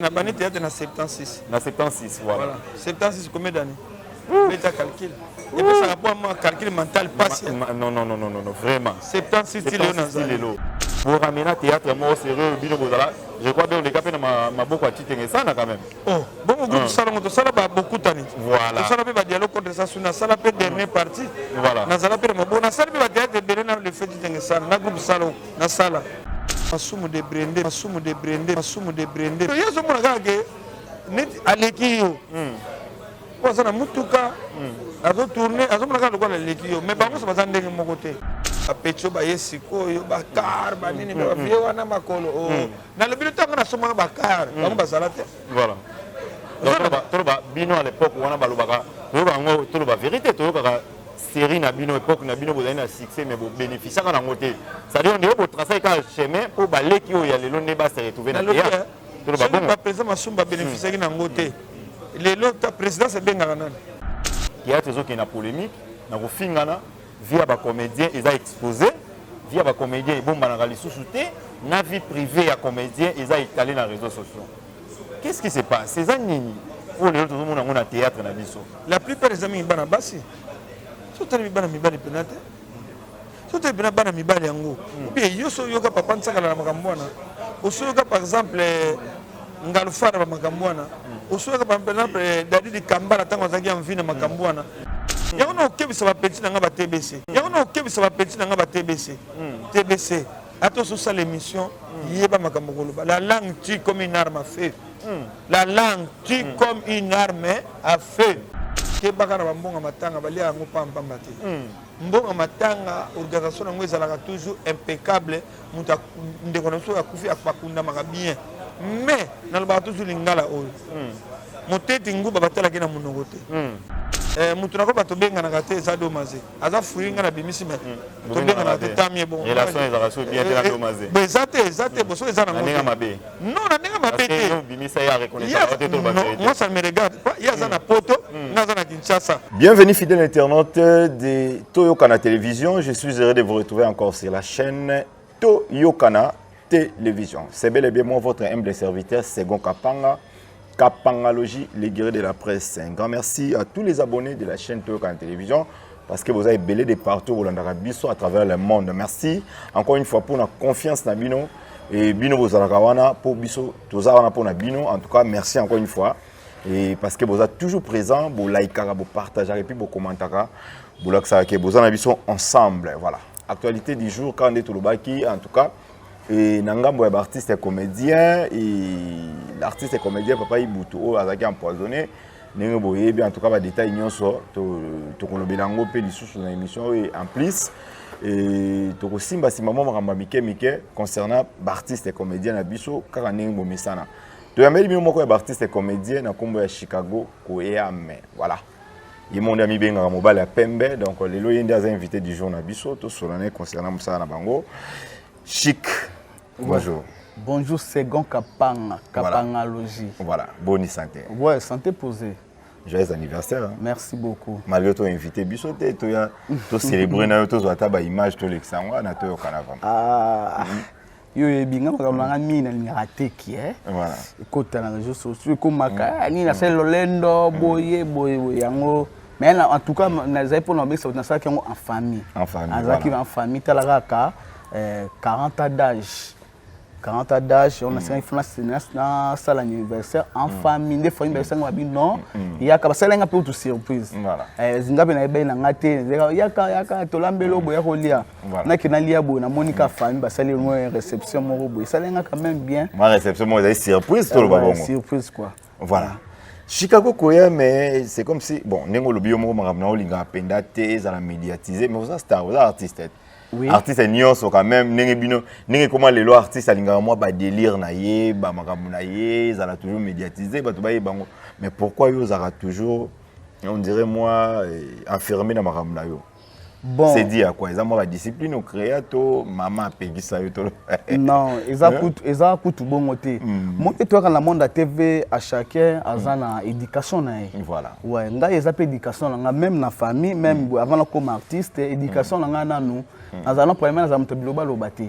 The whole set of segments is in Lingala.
Na bandi théâtre na 76. Na 76, voilà. Voilà. 76, combien d'années? Beta calcul. Epesaka mpo mwa calcul mental pasi. Non, non, non, non, non, vraiment. 76 ti lelo naza. Lelo. Boramena théâtre moko sérieux, bino bozala. Je crois bien oleka mpe na maboko ya Titenge sana quand même. Oh, bongo groupe salongo tosala ba bokutani. Voilà. Tosala mpe ba dialogue contre ça, nasala mpe dernier partie. Voilà. Nazala mpe na maboko, nasala mpe ba théâtre ebele na le fait Titenge sana, na groupe salongo nasala. Masumu de Brende, Masumu de Brende, Masumu de Brende. Ye azomona kaka ke neti aleki yo. Po aza na mutuka, azotourne, azomona kaka lokola aleki yo. Mais bango nyonso baza ndenge moko te. Bapetio baye sikoyo, bakar, banini, bavie wana makolo. Oh. Nalobi ntango nasomaka bakar, bango bazala te. Voilà. Donc toloba bino à l'époque wana balobaka, toyoka yango, toloba vérité, toyokaka série na bino, époque na bino bozali na succès, mais bobénéficiaka nango te. C'est-à-dire ndenge botraçaki kaka chemin mpo baleki oyo ya lelo nde base retrouve na théâtre. Toloba bongo. Baprésident Masumu babénéficiaki nango te. Lelo ta présidence ebengaka nani? Théâtre ezokende na polémique, na kofingana, vie ya bacomédien eza exposé, vie ya bacomédien ebombanaka lisusu te, na vie privée ya comédien eza étalé na réseaux sociaux. Qu'est-ce qui se passe? Eza nini oyo lelo tozomona yango na théâtre na biso? La plupart eza mingi bana basi. So otali bana mibali mpena te, so otali mpena bana mibali yango, obie yo so oyoka papa Nsakala na makambo wana, osoyoka par exemple Ngalufa na bamakambo wana, osoyoka par exemple Dadidi Kambala ntango azalaki en vie na makambo wana. Yango na okebisa bapeti na nga ba TBC, yango na okebisa bapeti na nga ba TBC. TBC, ata ososala émission, yeba makambo koloba. La langue tue comme une arme à feu. La langue tue comme une arme à feu. Kebaka na bambonga matanga, balia yango pampamba te. Mbongo matanga, organisation yango ezalaka toujours impeccable. Moto ndeko na biso akufi, akundamaka bien. Mais nalobaka toujours lingala oyo, moteti nguba batalaki na monoko te. Moto nako bato obenganaka te, eza Domaze, aza fruit nga na bimisi, me tobenganaka te, tamie. Bon, relation ezalaka so bien te na Domaze. Bo eza te, eza te. Boso eza nango ndenge mabe. Non, na ndenge mabe te. Bimisa ye areconnaître te, to. Moi, ça me regarde pas. Ye aza na Poto, nga aza na Kinshasa. Bienvenue, fidèles internautes de Toyokana Télévision. Je suis heureux de vous retrouver encore sur la chaîne Toyokana Télévision. C'est bel et bien moi, votre humble serviteur, Segon Kapanga, Kapangalogie, les guerriers de la presse. Un grand merci à tous les abonnés de la chaîne Toyokana Télévision parce que vous avez belé de partout, vous à travers le monde. Merci encore une fois pour la confiance na bino et bino bozalaka wana pour biso, toza wana pour na bino. En tout cas, merci encore une fois. Et parce que vous êtes toujours présent, vous likez, vous partagez et puis vous commentez, vous likez, vous en avez ensemble. Voilà. Actualité du jour, quand on est tolobaki, en tout cas, et na ngambo ya artiste et comédien, et l'artiste et comédien Papa Ibutu oyo azalaki empoisonné, ndenge boyebi, en tout cas badétail nyonso tokolobela yango mpe lisusu na émission oyo. En plus, tokosimba nsima mwa makambo ya mike mike concernant baartiste et comédien na biso. Kaka ndenge bomesana, toyambeli bino moko ya baartiste et comédien na nkombo ya Chicago Koyame. Voilà, ye monde amibengaka mobali ya pembe. Donc lelo ye nde aza invité du jour na biso, tosola na ye concernant mosala na bango. Chic, bonjour. Bonjour, Segon Kapanga, Kapangalogie. Voilà, bonne santé? Ouais, santé posée. Joyeux anniversaire, hein. Merci beaucoup. Malgré to invité biso te, toya tocélébrer na yo, tozwa ata baimage, tolekisa yango wana, toyokana vraiment. Ah, yo oyebi nga makambo nanga mingi nalingaka teki Voilà. ekota na réseaux sociaux, ekomaka nini, nasali lolendo boye boye boye yango. Mais en tout cas nazali mpona babengisa, nasalaki yango en famille. En famille. Nazalaki en famille. Tala kaka 40 ans d'âge, 40 ans d'âge, on asengaki fo nasala anniversaire en famille. Nde famille bayebisanga, babi non, yaka. Basalaki nga mpe kutu surprise. Nga mpe nayebaki na nga te. Yaka, yaka, tolambeli oyo boye, ya kolia. Nake nalia boye, namoni ka famille basali mwa réception moko boye, esalaki nga quand même bien. Mwa réception moko ezali surprise, toloba bongo. Surprise quoi. Voilà, Chicago Koya. Mais c'est comme si, bon, ndenge olobi yo moko, makambo na olingaka mpenza te ezala médiatisé, mais oza star, oza artiste. Oui. Artiste nyonso quand même, ndenge bino, ndenge koma lelo, artiste alingaka mwa badélire na ye, bamakambo na ye ezala toujours médiatisé, bato bayeba yango. Mais pourquoi yo ozalaka toujours, on dirait moi, enfermé na makambo na yo? Bon. C'est dit à quoi? Eza mwa badiscipline ocréa to mama apekisa yo to? Non, eza kutu, eza kutu bongo te. Mo mpe toyaka na monde ya TV, à chacun aza na éducation na ye. Ouais, ngai eza mpe éducation na ngai, même na famille, même avant nakoma artiste, éducation na ngai nanu nazala na problème, nazala moto bilobaloba te.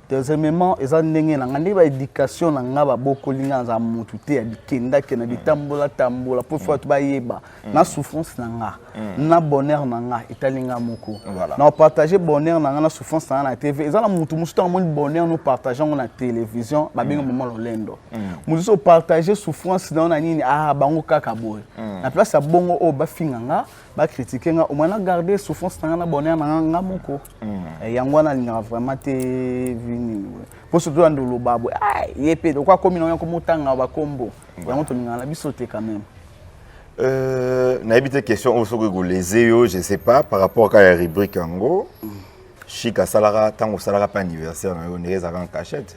Deuxièmement, eza ndenge na nga, ndenge baéducation na nga, babokoli nga, naza motu te ya bikendake na bitambola tambola mpo fo bato bayeba na souffrance na nga na bonheur na nga, etali nga moko. Na opartage bonheur na nga na souffrance na nga na TV, eza na motu mosusu, ntango amoni bonheur no partage yango na télévision, babengi mama lolendo. Mosusu opartage souffrance na yo na nini, ah, bango kaka boye na place ya bongo oyo bafinga nga, bacritique nga. Au moins na garde souffrance na nga na bonheur na nga nga moko. Yango wana alingaka vraiment te vi nini boye, mpo surtout anda oloba boye, ah, ye mpe lokwa akomi na yango motanga bakombo yango, tolingaka na biso te quand même. Nayebi te question oyo soki ekoleze yo, je sais pas, par rapport kaka ya rubrique yango. Chic asalaka, ntango osalaka mpe anniversaire na yo, ndenge ezalaka en cachette,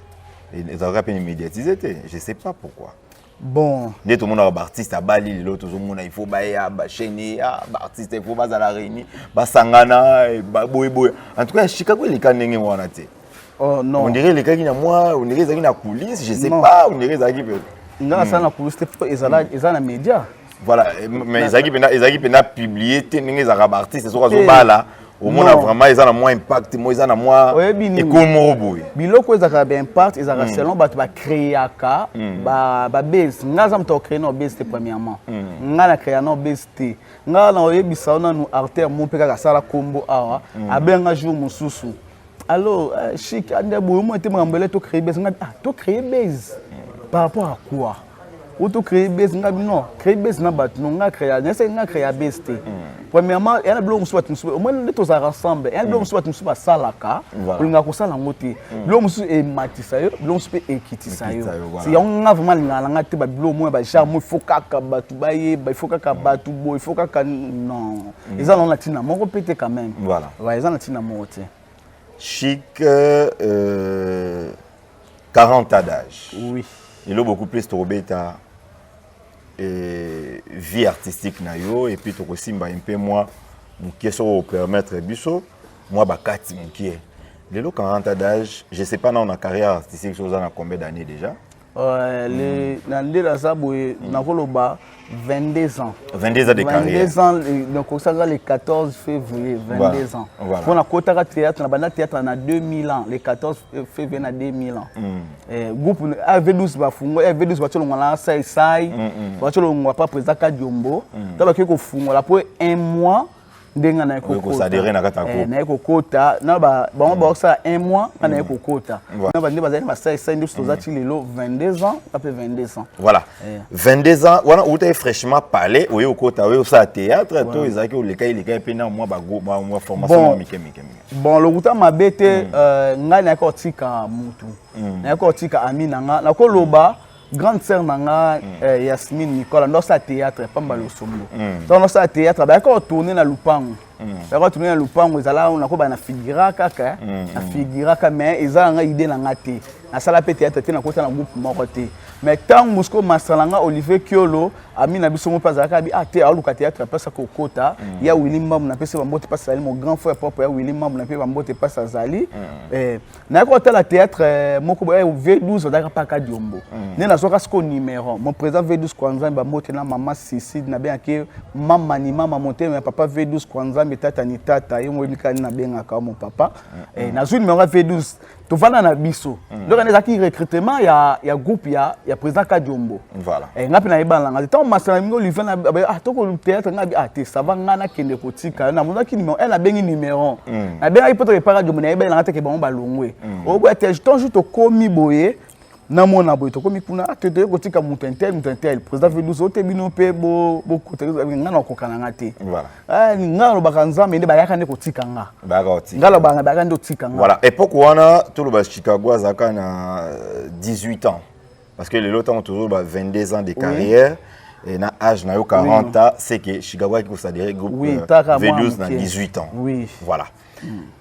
ezalaka mpe médiatisé te, je sais pas pourquoi. Bon. Nde tomonaka baartiste abali lelo, tozomona il faut baya bachaîne ya baartiste, il faut bazala réuni, basangana boyeboye. En tout cas, Chicago eleka ndenge wana te. Oh, non. On dirait elekaki na mwa, on dirait ezalaki na coulisse, je sais Non. pas, on dirait ezalaki mpe Nga nasala na coulisse te, mpo ezala eza na média. Voilà, mais ezalaki mpenza publié te ndenge ezalaka baartiste soki azobala, omona. Non. Vraiment eza na mwa impact mo, eza na mwa Oyebi nini? ekolo moko boye. Biloko ezalaka baimpact, ezalaka selon bato bacréaka babase. Nga aza moto acréé na base te. Premièrement, nga na créa na base te. Nga na oyebisa yo nanu, artère mo mpe kaka asala kombo awa, abenga jour mosusu: "Allo, Chic, ande boye mo ete makambo ele tocréer base." Nga: "Ah, tocréer base par rapport à quoi? Ou tocréer base?" Nga bi: "Non, créer base na bato no." Nga créa nese, nga créa base te. Premièrement, eya na biloko mosusu, bato mosusu omoi nde tozalaka ensemble, eya na biloko mosusu, bato mosusu basalaka, olingaka kosala yango te. Biloko mosusu ematisa yo, biloko mosusu mpe ekitisa yo. Ekitisa yo, voilà. C'est yango nga vraiment alingaka na nga te, babiloko moya bagenre mo, il faut kaka bato bayeba, il faut kaka bato boye, il faut kaka, non, eza nango na ntina moko mpe te quand même. Ouais, eza na ntina moko te. Chic, 40 ans d'âge. Oui. Lelo beaucoup plus tokobeta vie artistique na yo et puis tokosimba mpe mwa mokie soki opermettre biso mwa bakati mokie. Lelo 40 ans d'âge, je sais pas, na carrière artistique so oza na combien d'années déjà? Na nde naza boye, nakoloba 22 ans. 22 ans de carrière. 22 ans, donc osaka le 14 février, 22 ans. Mpo nakotaka théâtre, na banda théâtre na 2000 ans, le 14 février na 2000 ans. Groupe AV12 bafungo AV12, batie olongwa na saisai, batie olongwa pa président Kadiombo, to bakei kofungola po un mois ndenge naye. Oye kosadere na kati ya groupe. Naye kokota na bango, bakosala un mois, nga naye kokota na bande bazali na basaisai nde biso toza ti lelo 22 ans, nga mpe 22 ans. Voilà. 22 ans wana outaki fraîchement parlé, oye okota, oye osala théâtre, to ezalaki oleka eleka mpe na mwa mwa formation? Bon. Mwa mike mike mike. Bon, lokuta mabe te, ngai nayaki kotika mutu, nayaki kotika ami na nga, nakoloba grande sœur na nga, Yasmine Nicola, ndo asala théâtre pamba losombo. Ntango nosala théâtre, bayaki kotourne na lupango, bayaki kotourne na lupango, ezala nakoba na figura kaka, na figuraka, mais eza na nga idée na nga te, nasala mpe théâtre te, nakota na groupe moko te. Mais ntango mosiko master na nga Olivier Kiolo, ami na biso mo mpe, azalaka abi: "Ah te, aoluka théâtre, apesa kokota ya Willi Mbambu." Napesi bambote mpasi azali mon grand frère propre ya Willi Mbambu, nape bambote mpasi azali. Nayaki kotala théâtre moko boye, V12 azalaka mpaka Diombo, nde nazwaka siko numéro mon président V12 kwa Nzambe, bambote na mama Sisi, nabengaki mama ni mama motema ya papa V12 kwa Nzambe, tata ni tata, ye moyebi kaka nini nabengaka mon papa. Nazwi numéro ya V12, tovanda na biso, donc ezalaki recrutement ya groupe ya président Kadiombo. Nga mpe nayebana nanga te. Ntango masala mingi Olivier na ah, toko théâtre, nga ah te, ça va, nga nakende kotika. Namonaki numéro e, nabengi numéro, nabengaki mpo toke epa Kadiombo, nayebani nanga teke bango balongwe oboya te. Ton jour tokomi boye, namona boye, tokomi kuna, ah, te, toye kotika moto intel, moto intel, président V12 ote bino mpe bokota, nga na kokoka na nga te. Ah, nga nalobaka Nzambe nde bayaka nde kotika nga. Bayaka kotika. Nga alobaka bayaka nde kotika nga. Voilà, époque wana toloba Chicago azalaka na 18 ans, parce que lelo ntango tozoloba 22 ans de carrière et na âge na yo 40 ans, c'est que Chicago aki kosadere groupe Oui, taka mwa V12 na moke. 18 ans. Voilà,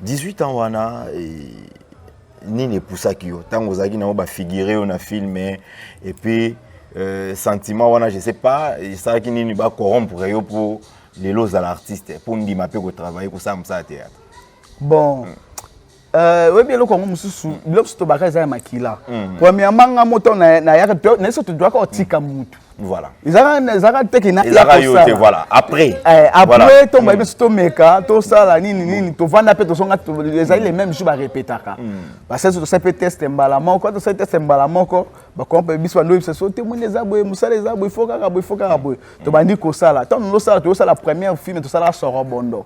18 ans wana, nini epusaki yo ntango ozalaki nango bafigure yo na film et puis sentiment wana, je sais pas, esalaki nini bacorrompre yo mpo lelo ozala artiste, mpo ndima mpe kotravaille, kosala mosala théâtre? Bon, oyebi eloko yango mosusu, biloko mosusu tobaka eza ya makila. Premièrement, nga moto nayaka nayeso todwaka kotika mutu. Voilà. Ezalaka teke na Ezalaka yo te, voilà. Après. Eh, après ntongo bayebi biso tomeka, tosala nini nini, tovanda mpe tozonga, ezali le même jour barepetaka. Basali, tosali mpe test mbala moko, tosali test mbala moko, bakompa biso, bando oyebisa so te, moni eza boye, mosala eza boye, fo kaka boye, fo kaka boye. Tobandi kosala. Ntango tozosala, tozosala première film, tosalaka Sorobondo.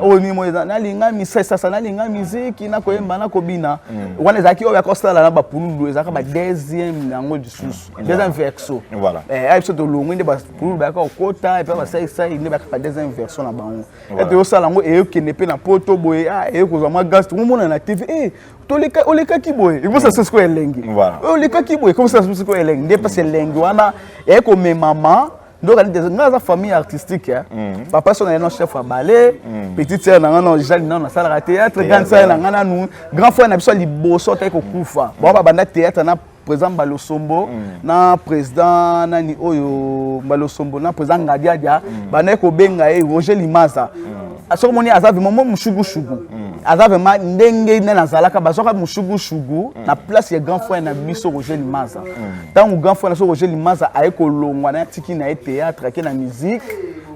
Oyo nini mo eza nalinga misesasa, nalinga miziki, nakoyemba, nakobina. Wana ezalaki oyo yakosala na bapululu, ezalaka ba deuxième yango lisusu, deuxième version. Ayi biso tolongwi nde bapululu bayaka kokota epe basalisai nde bayaka ba deuxième version na bango. Tozosala yango, eyokende mpe na poto boye, eye kozwa mwa gaz, tokomona na TV olekaki boye, ekomisa sikoyo elengi. Olekaki boye, ekomisa sikoyo elengi nde mpasi elengi wana eye komemama. Ndoka nde nga aza famille artistique. Papa so na ye no chef ya ballet, petite sœur na nga no Jali nano nasalaka théâtre, grande sœur na nga nanu, grand frère na biso ya liboso ataki kokufa, bango babanda théâtre na président Mbalosombo, na président nani oyo, Mbalosombo na président Ngadiadia, bandaki kobenga ye Roger Limaza. Soki omoni aza vraiment mo moshugushugu, aza vraiment ndenge nde nazalaka, bazwaka moshugushugu na place ya grand frère na biso Roger Limaza. Ntango grand frère na biso Roger Limaza aye kolongwa na atiki na ye théâtre, ake na musique,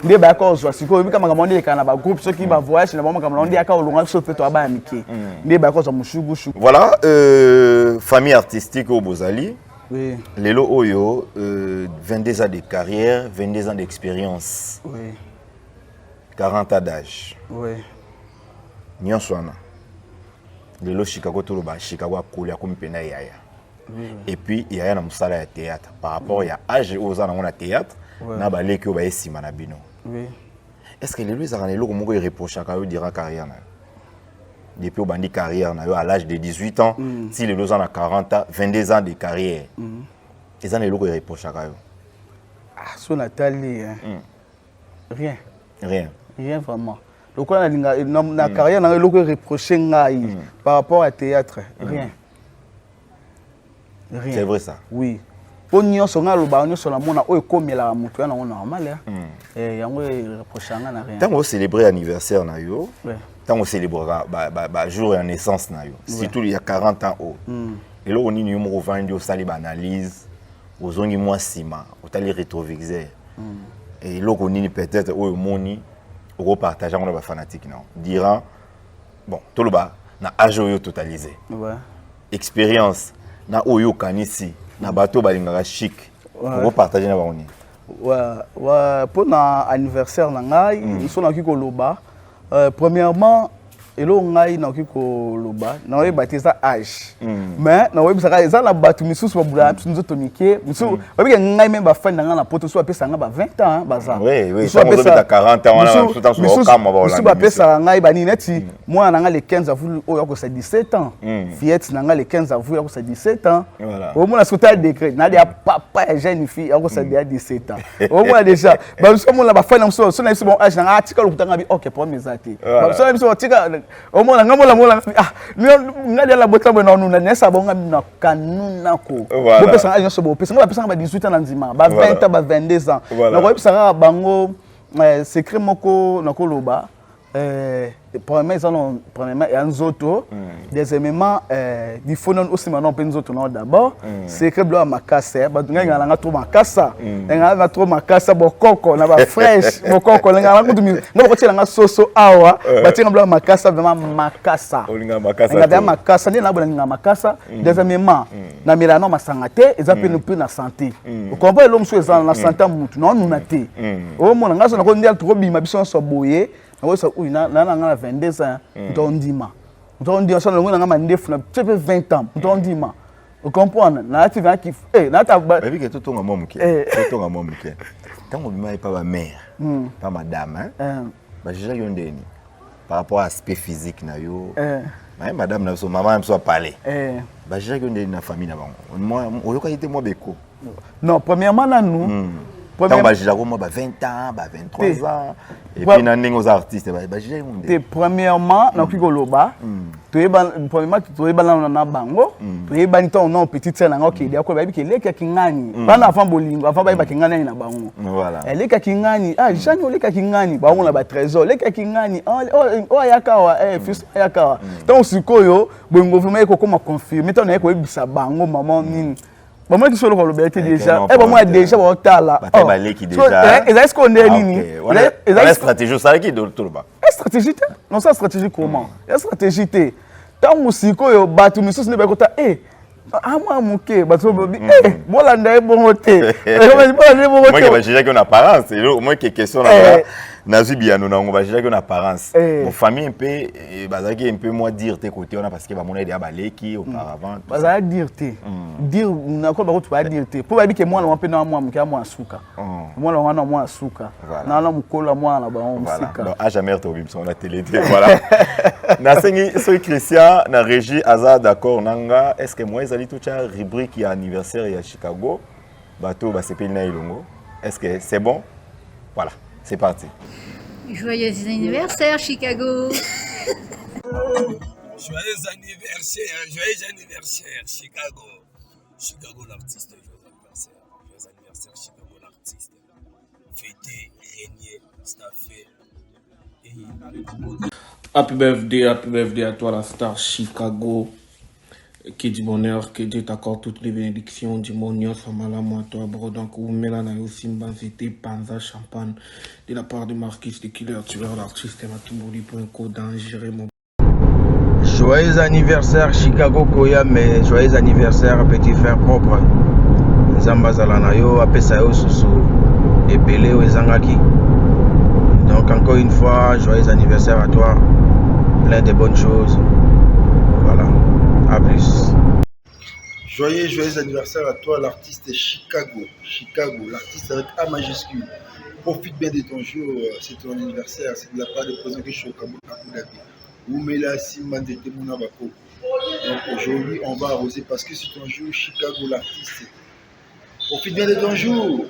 nde bayaka kozwa sikoyo. Oyebika makambo nde elekaka na bagroupe, soki bavoyage na bango, makambo nde yaka kolongwa, biso mpe toya baya mike, nde bayaka kozwa moshugushugu. Voilà, famille artistique oyo bozali. Lelo oyo, 22 ans de carrière, 22 ans d'expérience, 40 ans d'âge, nyonso wana, lelo Chicago, toloba Chicago akoli, akomi mpena yaya, et puis yaya na mosala ya théâtre par rapport ya âge oyo oza nango na théâtre na baleki oyo baye nsima na bino. Est ce que lelo ezalaka na eloko moko ereprochaka yo durant carrière na yo, depuis obandi carrière na yo à l'âge de 18 ans ti lelo oza na 40 ans, 22 ans de carrière, eza na eloko ereprochaka yo? Ah, so natali, rien. Rien? Rien vraiment. Lokola nalinga na carrière na ngai, eloko ereproche ngai par rapport à théâtre, rien, rien. C'est vrai, ça? Oui, mpo nyonso ngai alobaka, nyonso namona oyo ekomelaka moto ya nango normal. Yango ereproche nga na rien. Ntango océlébre anniversaire na yo, ntango océlébraka bajour ya naissance na yo, surtout ya 40 ans oyo, eloko nini yo moko ovandi, osali baanalyse, ozongi mwa nsima, otali rétroviseur, eloko nini peut-être oyo omoni okopartage yango na bafanatike na durant, bon, toloba na âge oyo totalisé, expérience na oyo okanisi na bato oyo balingaka Chic, okopartage na bango nini? Mpo na anniversaire na ngai, so nakoki koloba, premièrement, eloko ngai nakoki koloba, naoyeba te eza âge, mais nakoyebisaka eza na bato misusu babulaka biso nzoto mike, misusu babike ngai me bafani na ngai na poto, mosusu bapesaka ngai ba 20 ans, baza misusu bapesaka ngai banini, neti mwana na ngai le 15 avril oyo akosa 17 ans, fillette na ngai le 15 avril akosa 17 ans. Omona soki otala décret nadi ya papa ya jeune fille akosa deya 17 ans. Omona déjà babiso, omona bafani na mosusu, so na biso bon âge na ngai, atika lokuta ngai bi, ok, problème eza te. Babiso na biso batika, omona ngai mola mola, ah, ngai dia la bota boye na nuna nesa bonga na kanuna ko bopesa ngai nyonso, bopesa ngai, bapesa ngai ba 18 ans na ndima, ba 20 ans, ba 22 ans. Nakoyebisa kaka bango secret moko nakoloba. Premièrement, eza no, premièrement ya nzoto, deuxièmement, il faut nano osima nano mpe nzoto nano d'abord. Secret bilo ya makasa, bato ngai ngala nga trop makasa, ngala nga trop makasa, bokoko na bafresh bokoko ngala kutu nga bakotiela nga soso awa, batianga bilo ya makasa, vraiment makasa. Nga makasa nde nabola ninga makasa. Deuxièmement, namela no masanga te, eza mpe mpe na santé, okomprendre, eloko mosusu eza na santé ya mutu naonuna te. Omona ngai so nako nde tokobima biso nyonso boye, nakoyesa uyi na na nga na 22 ans, moto ondima, moto ondima so nalongo na nga mandefu na tie mpe 20 ans, moto ondima, ocomprendre, nalati venaki nalata. Bayebi ke totonga mwa moke, totonga mwa moke. Ntango obima epa bamare, pa madame, bajugeaki yo ndeni par rapport à aspect physique na yo? Naye madame na biso, mama na biso apale, bajugeaki yo ndeni na famille na bango? Oyokaki te mwa beko? Non, premièrement nanu, ntango bajugeako mwa ba 20 ans, ba 23 ans, et puis na ndenge oza artiste, bajugeaki mo? Te, premièrement nakoki koloba, toyeba, premièrement toyebana na bango, toyebani ntango nano petite sœur na nga okende akoyeba, bayebi ke elekaki ngani bana avant bolingo, avant bayebaki ngani nani na bango, elekaki ngani, ah, Jani olekaki ngani, bango na batrésor olekaki ngani, oyo ayaka awa, fils ayaka awa. Ntango sikoyo bolingo vraiment ekokoma confirme, ntango naye koyebisa bango mama nini. Bamonaki so eloko alobela te déjà. E bamona déjà baotala. Ezali sikoyo nde nini? Ezali stratégie osalaki toloba. Stratégie te, non, ça stratégie comment? Ya stratégie te. Ntango sikoyo bato misusu nde bakota e amwa moke, bato balobi bolanda ye bongo te, bolanda ye bongo te. Bajugeaki na apparence, au que question na nazwi biyano na yango, bajugeaki na apparence. Bon, famille mpe bazalaki mpe mwa dire te côté wana, parce que bamona deya baleki auparavant. Bazala dire te, dire nako bakoto baya dire te, mpo bayebi ke mwana wana mpe na mwana moke ya mwana suka, mwana wana mwana suka na wana mokolo ya mwana na bango mosika. Donc âge mère tobimisa na télé te. Voilà, nasengi soki Christian na régie aza d'accord na nga, est ce que moi ezali totya rubrique ya anniversaire ya Chicago, bato basepeli na elongo? Est ce que c'est bon? Voilà, c'est parti. Joyeux anniversaire, Chicago. Joyeux anniversaire, joyeux anniversaire, Chicago. Chicago l'artiste, joyeux anniversaire. Joyeux anniversaire, Chicago l'artiste. Fêter, régner, staffer. Et Happy birthday à toi la star Chicago. Que du bonheur, que Dieu t'accorde toutes les bénédictions du monde. Nyonso malamu à toi, bro. Donc, Oumela na yo simba nzete panza champagne de la part de Marquis de Killer, tueur l'artiste Matumboli.co dangereux mon Joyeux anniversaire Chicago Koyame, joyeux anniversaire petit frère propre. Nzambe azala na yo, apesa yo susu ebele oyo ezangaki. Donc encore une fois, joyeux anniversaire à toi. Plein de bonnes choses. Voilà. À plus. Joyeux, joyeux anniversaire à toi, l'artiste Chicago. Chicago, l'artiste avec A majuscule. Profite bien de ton jour, c'est ton anniversaire, c'est de la part de président Kisho Abu Dhabi. Oumela simba nzete mona bako. Donc aujourd'hui, on va arroser parce que c'est ton jour, Chicago, l'artiste. Profite bien de ton jour.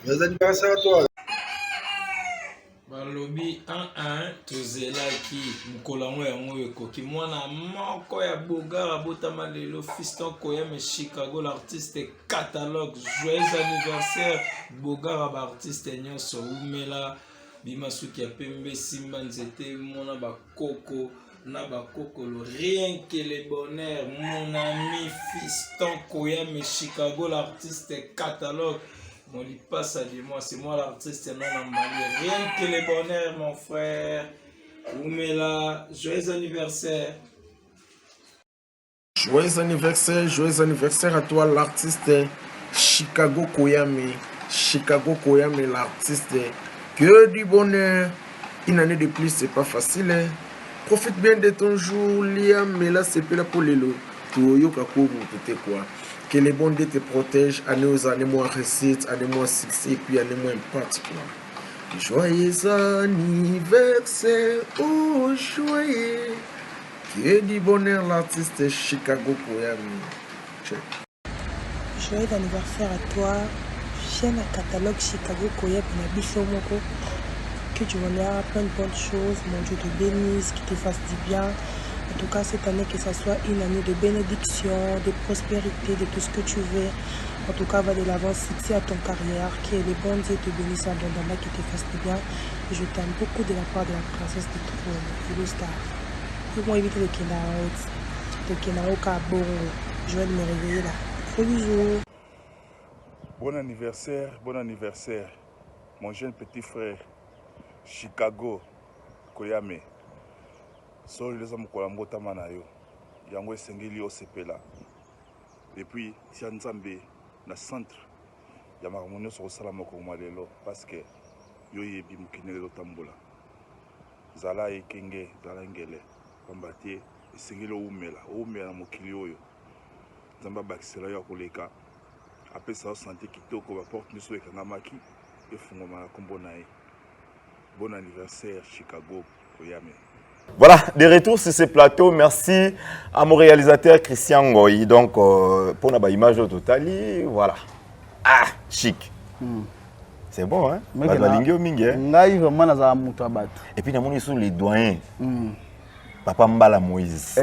Joyeux anniversaire à toi. Balobi 1-1, tozelaki mokolo yango, yango oyo ekoki. Mwana moko ya bogar abotama lelo, fiston Koyame Chicago l'artiste catalogue. Joyeux anniversaire bogar ya baartiste nyonso, umela, bima suki ya pembe, simba nzete, mona bakoko na bakokolo, rien que le bonheur, mon ami fiston Koyame Chicago l'artiste catalogue. Mon lipasa de moi, c'est moi l'artiste non emballé. Rien que le bonheur, mon frère. Oumela, joyeux anniversaire. Joyeux anniversaire à toi l'artiste Chicago Koyame. Chicago Koyame l'artiste. Que du bonheur. Une année de plus, c'est pas facile, hein. Profite bien de ton jour, Liam, mais là c'est là pour lelo. Toyoka ko te quoi. Que les bons Dieu te protège, année aux années, moi réussite, année moi succès, et puis année moi impact, quoi. Joyeux anniversaire, oh joyeux. Que du bonheur l'artiste Chicago Koyami. Check. Joyeux anniversaire à toi, chaîne à catalogue Chicago Koyeb na biso moko. Que du bonheur, plein de bonnes choses, mon Dieu te bénisse, qu'il te fasse du bien. En tout cas, cette année, que ça soit une année de bénédiction, de prospérité, de tout ce que tu veux. En tout cas, va de l'avant, succès à ton carrière, que les bons Dieu te bénisse abondamment, qu'il te fasse du bien. Et je t'aime beaucoup de la part de la princesse du trône, Hello Star. Ils vont éviter de Kenda de Kenda Bongo. Je vais me réveiller là. Gros bisous. Bon anniversaire, mon jeune petit frère, Chicago Koyame. Solo eza mokolo ya mbotama na yo, yango esengeli osepela. Et puis tia Nzambe na centre ya makambo nyonso kosala mokolo mwa lelo, parce que yo yebi mokili ndenge ezotambola. Zala ekenge, zala ngele, pamba te esengeli oumela, oumela na mokili oyo. Nzambe abakisela yo ya koleka, apesa yo santé kitoko, baporte nyonso ekangamaki efungwama na nkombo na ye. Bon anniversaire Chicago Koyame. Voilà, de retour sur ce plateau. Merci à mon réalisateur Christian Ngoy. Donc, pour la image au total, voilà. Ah, chic. C'est bon, hein? Meke Bato balingi yo mingi, hein? Ngai vraiment nazala moto ya bato. Et puis, namoni sur les doyens. Papa Mbala Moïse,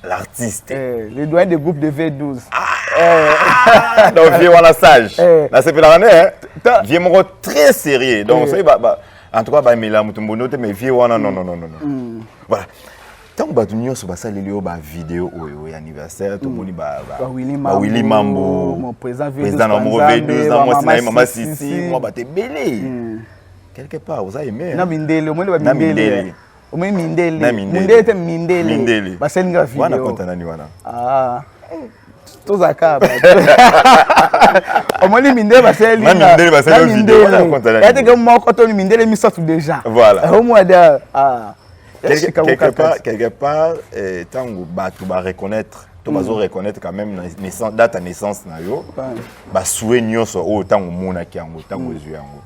l'artiste. Eh, le doyen de groupe de V12. Ah, donc, vieux wana sage. Là, c'est la année, hein? Vieux moko très sérieux. Donc, ça, bah, en tout cas, bah, mais là, mutu mbondo te, mais vieux wana, non, non, non, non, non. Voilà. Ntango bato nyonso basaleli yo bavideo oyo ya anniversaire, tomoni bawili Mambo, président na moko V12 na mwasi na ye mama Sisi, mwa bato ebele. Quelque part oza aimé. Na mindele, omoni bamindele, omoni mindele, mindele te, mindele basali nga video wana. Konta nani wana? Ah, tozalaka omoni mindele basali mindele mindele moko to mindele misato déjà. Voilà. Omoi de ah. Quelque part, ntango bato bareconnaître to bazo reconnaître quand même naissance, date ya naissance na yo, basue nyonso oyo, ntango omonaki yango, ntango ezwi yango,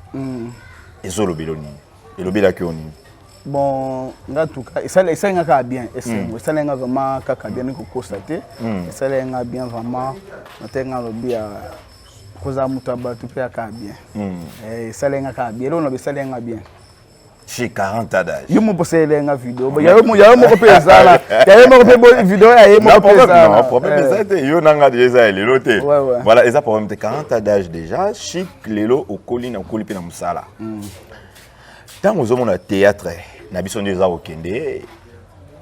ezolobela nini? Elobelaki yo nini? Bon, nga en tout cas esali nga kaka bien, esengo. Esali nga vraiment kaka bien, nikokosa te. Esali nga bien vraiment. Natali nga, alobi ya kozala moto ya bato mpe ya kaka bien. Esali nga kaka bien, eloko na esali nga bien. Chez 40 ans d'âge. Yo moko osaleli nga video, yayo moko mpe ezala, yayo moko mpe video ya ye moko mpe ezala. Non, problème eza te. Yo nanga déjà eza ya lelo te. Voilà, eza problème te. 40 ans d'âge déjà, Chic, lelo okoli na okoli mpe na mosala. Ntango ozomona théâtre na biso nde eza kokende,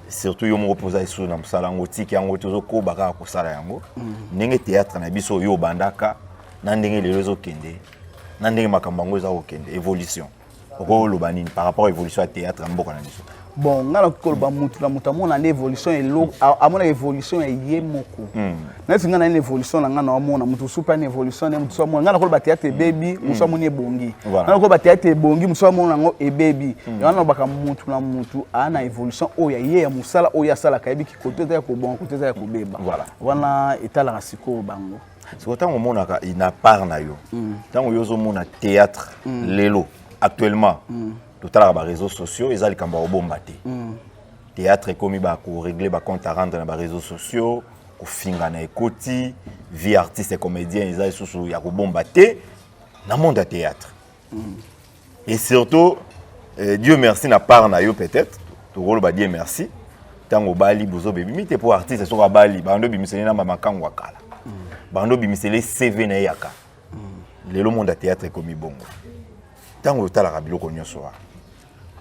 surtout yo moko mpoza lisusu na mosala yango, otiki yango te, ozokoba kaka kosala yango, ndenge théâtre na biso oyo obandaka na ndenge lelo ezokende, na ndenge makambo yango eza kokende, évolution, okoloba nini par rapport à évolution ya théâtre ya mboka na biso? Bon, nga nakoki koloba, mutu na moto amona nde évolution, amona évolution ya ye moko. Neti nga na évolution na nga na omona, motu mosusu mpe ana évolution nde motu mosusu amona. Nga nakoloba théâtre ebebi, mosusu amoni ebongi. Nga nakoloba théâtre ebongi, mosusu amona yango ebebi. Yango nalobaka, mutu na mutu aa na évolution oyo ya ye ya mosala oyo asalaka, ayebiki kote eza ya kobonga, kote eza ya kobeba. Wana etalaka sikoyo bango. Sikoyo ntango omonaka na part na yo, ntango yo ozomona théâtre lelo actuellement, totalaka baréseaux sociaux, eza likambo ya kobomba te, théâtre ekomi bakorégler bacompte à rendre na baréseaux sociaux, kofingana ekoti, vie artiste et comédien eza lisusu ya kobomba te na monde ya théâtre. Et surtout, Dieu merci, na part na yo, peut-être tokoloba Dieu merci, ntango obali, bozobebimi te, mpo artiste soki abali, bando obimiseli na bamakango ya kala, bando obimiseli CV na ye ya kala. Lelo monde ya théâtre ekomi bongo. Ntango otalaka biloko nyonso wana?